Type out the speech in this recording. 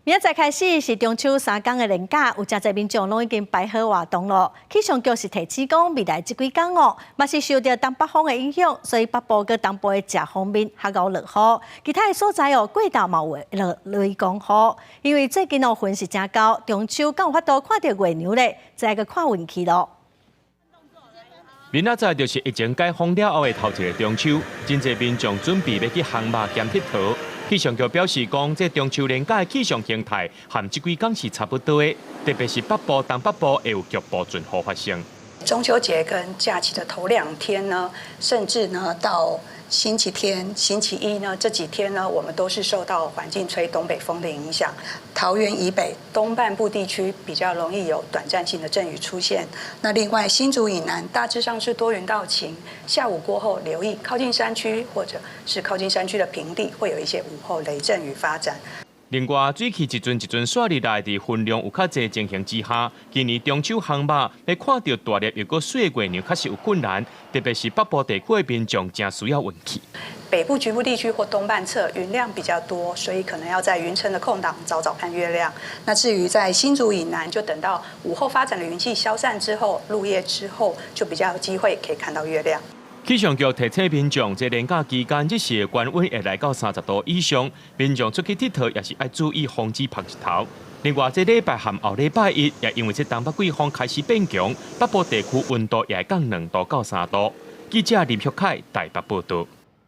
明仔載開始是中秋三工的連假，有誠濟民眾攏已經排好活動囉。氣象局是提醒講，未來這幾工哦，嘛是受著東北風的影響，所以北部佮東部的食鋒面較𠢕落雨。其他的所在哦，過晝嘛有會落雷公雨。因為最近哦雲是誠厚，中秋敢有法度看著月娘咧，再閣看運氣囉。明仔載就是疫情解封了後的頭一个中秋，真濟民眾準備欲去烘肉兼𨑨迌。氣象局表示講，這中秋連假的氣象形態和這幾工是差不多的，特別是北部、東北部會有局部陣雨發生。中秋節跟假期的頭兩天呢，甚至呢到星期天、星期一呢，這幾天呢，我們都是受到環境吹東北風的影響。桃園以北東半部地區比較容易有短暫性的陣雨出現。那另外新竹以南大致上是多雲到晴，下午過後留意靠近山區或者是靠近山區的平地，會有一些午後雷陣雨發展。另外，水汽一陣一陣紲入來，佇雲量有較濟情形之下，今年中秋烘肉欲看著大粒又閣媠的月娘，確實有困難，特別是北部地區的民眾誠需要運氣。北部局部地區或東半側雲量比較多，所以可能要在雲層的空檔找找看月亮。那至於在新竹以南，就等到午後發展的雲氣消散之後，入夜之後就比較有機會可以看到月亮。氣象局提醒民眾，這連假期間日時的高溫會來到30度以上，民眾出去𨑨迌也是愛注意防止曝日頭。另外，這禮拜和後禮拜一，也因為這東北季風開始變強，北部地區溫度也會降2度到3度。記者林旭凱台北報道。